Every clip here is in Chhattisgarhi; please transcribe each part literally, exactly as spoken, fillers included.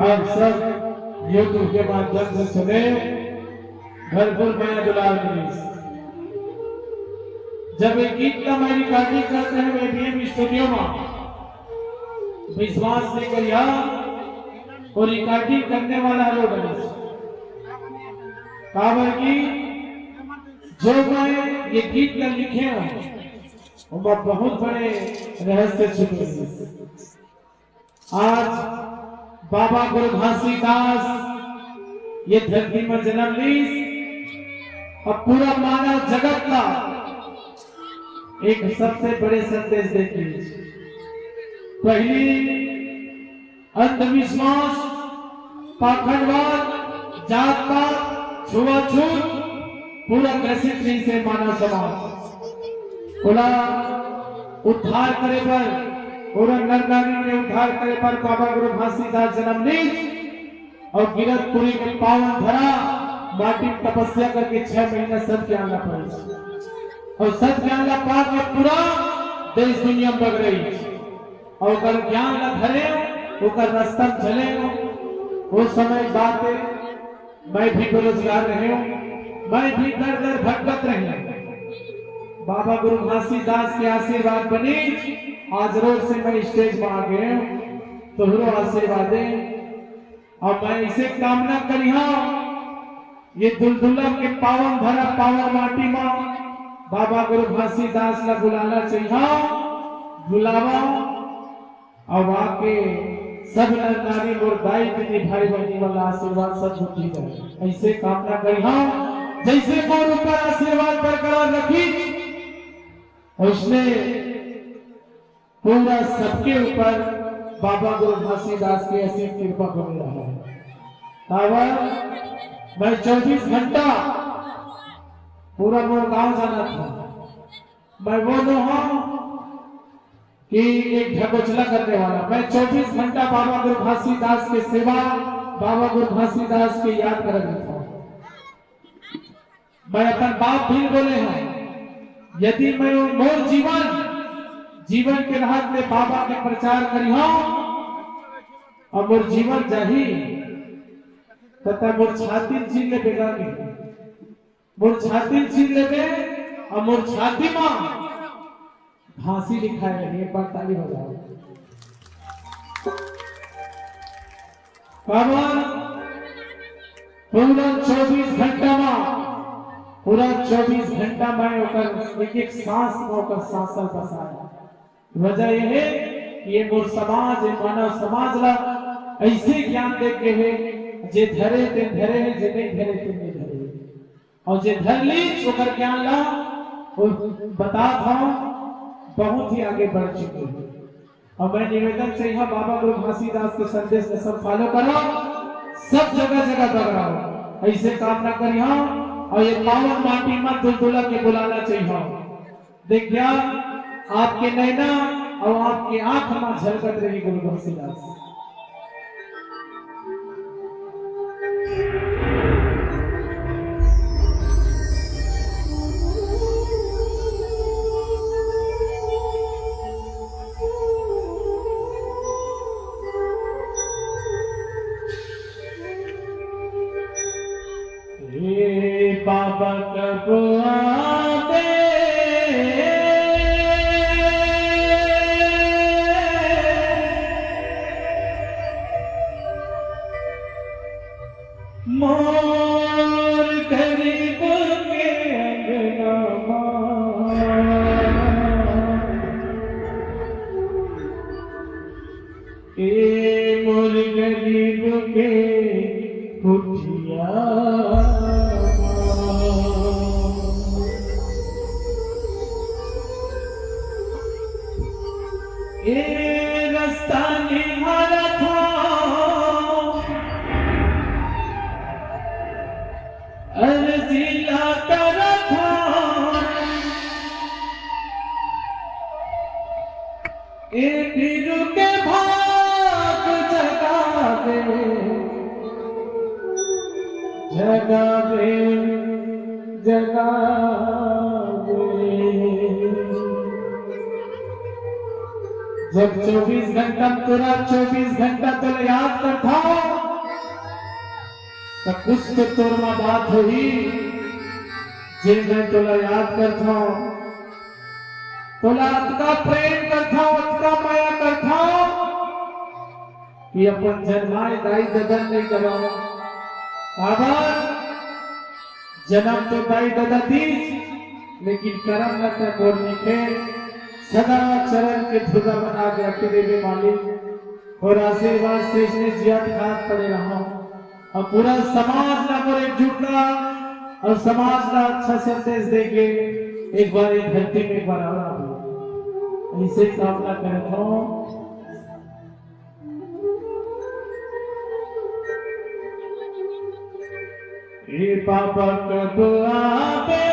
आप सब YouTube के माध्यम से सुने, भरपूर मया दुलार मिलिस। जब ये गीत का मैं recording करत रहेंव ए बी एम studio में, विश्वास नइ करिहा, वो recording करने वाला लोग हे। काबर कि जो मैं ये गीत ला लिखे हंव, ओमा बहुत बड़े रहस्य छुपे हे। आज बाबा गुरु घासीदास ये धरती में जन्म लीस, अब पूरा मानव जगत ला एक सबसे बड़े संदेश दे दीस। पहली अंधविश्वास, पाखंडवाद, जात-पात, छुआछूत, पूरा ग्रसित रहिस हे मानव समाज। ओला उद्धार करे बर, पूरा नर नारी के उद्धार करे बर बाबा गुरु घासीदास जन्म लीस अउ गिरधपुरी के पावन धरा माटी में तपस्या करके छह महीना सत ज्ञान ला पाइस। अउ सत ज्ञान ला पाके पूरा देश दुनिया में बगरइस। अउ ओकर ज्ञान ला धरेंव, ओकर रस्ता में चलेंव। वो समय बात हे, मैं भी बेरोजगार रहेंव, मैं भी दर दर भटकत रहेंव। बाबा गुरु घासीदास के आशीर्वाद बनिस, आज रोड से मैं stage में आ गेंव, तोहरो आशीर्वाद हे। अउ मैं अइसे कामना करिहंव, ये दुलदुला के पावन धरा, पावन माटी में बाबा गुरु घासीदास ला बुलाना चाहिए, बुलावा, अउ आके सब नर नारी मोर दाई दीदी भाई बहिनी वाला आशीर्वाद सद्बुद्धि दे। अइसे कामना करिहंव, जइसे मोर ऊपर आशीर्वाद बरकरार रखिस, अइसने पूरा सबके ऊपर बाबा गुरु घासीदास के असीम कृपा बने रहे। काबर मैं चौबीस घंटा पूरा मोर गांव जानथे, मैं वो नोहंव कि एक ढकोसला करने वाला। मैं चौबीस घंटा बाबा गुरु घासीदास के सेवा, बाबा गुरु घासीदास के याद करत रहिथंव। मैं अपन बाप भी बोले हंव, यदि मैं मोर जीवन, जीवन के राह में बाबा के प्रचार करिहंव अउ मोर जीवन जाही, त तैं मोर छाती ल चीर लेबे गा। मोर छाती ल चीर लेबे अउ मोर छाती में घासी लिखाए रही। एक बार ताली बजाओ। काबर पूरा चौबीस घंटा में, पूरा चौबीस घंटा में ओकर एक एक सांस में ओकर सांस ल बसाए। वजह ये हे कि ये मोर समाज, ये मानव समाज ला अइसे ज्ञान दे के हे, जे धरे तेन धरे हे, जे नइ धरे तेन नइ धरे हे। अउ जे धर लीस ओकर ज्ञान ला वो बतात हंव, बहुत ही आगे बढ़ चुके हे। अउ मैं निवेदन चाहिहंव, बाबा गुरु घासीदास के संदेश ला सब follow करो, सब जगह जगह बगराओ, अइसे कामना करिहंव। अउ ये पावन माटी में दुलदुला के बुलाना चाहिहंव। देखिहा, आपके नैना अउ आपके आंख में झलकत रही गुरु घासीदास। हे बाबा कब आबे मोर गरीब के अंगना मा। ए मोर गरीब के कुटिया। ए रस्ता निहारत हंव, अरजी ला करत हंव। ए बीरू के भाग जगा दे, जगा दे, जगा दे। जब चौबीस घंटा तोला, चौबीस घंटा तोला याद करथंव, त कुछ तो तोर मा बात होही, जे मैं तोला याद करथौं, तोला अतका प्रेम करथौं, अतका मया करथौं कि अपन जनमाय दाई ददन नइ करौं। काबर? जनम तो दाई ददा दीस, लेकिन करम ल तैं मोर लिखे। सदा चरण के धुरा बना के रखे देबे मालिक, अउ आशीर्वाद से अइसने जियत खात पड़े रहौं। अउ पूरा समाज ला मोर एकजुटता अउ समाज ला अच्छा संदेश देके एक बार ये धरती में एक बार आना हो, अइसे कामना करत हौं। ए पापा कब आबे?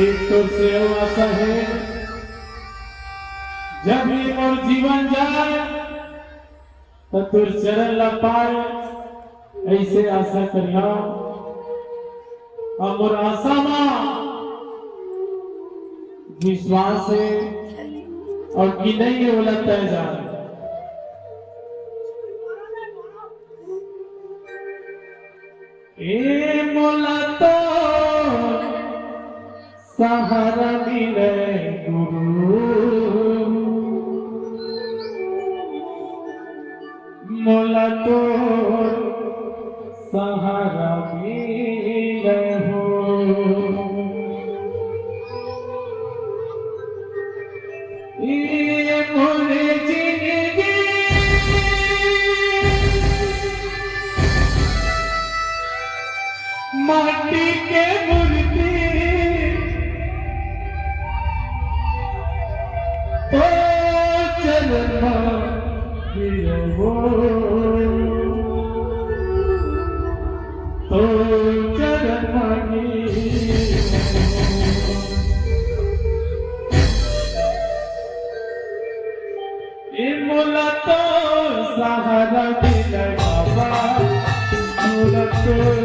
एक तोर से अउ आशा हे, जब ये मोर जीवन जाए, त तोर चरण ला पाए, ऐसे आशा करिहा। अउ मोर आशा मा विश्वास हे, अउ कि नहीं हे, ओला तय जान। ए मोला तो सहारा मिले गुरु, मोला तो सहारा मिले हो। ए मोर जिनगी माटी के मूर्ति तो चरण मा गिरहूं, तो चरण मा गिरहूं। ए मोला तो सहारा मिले बाबा, मोला तो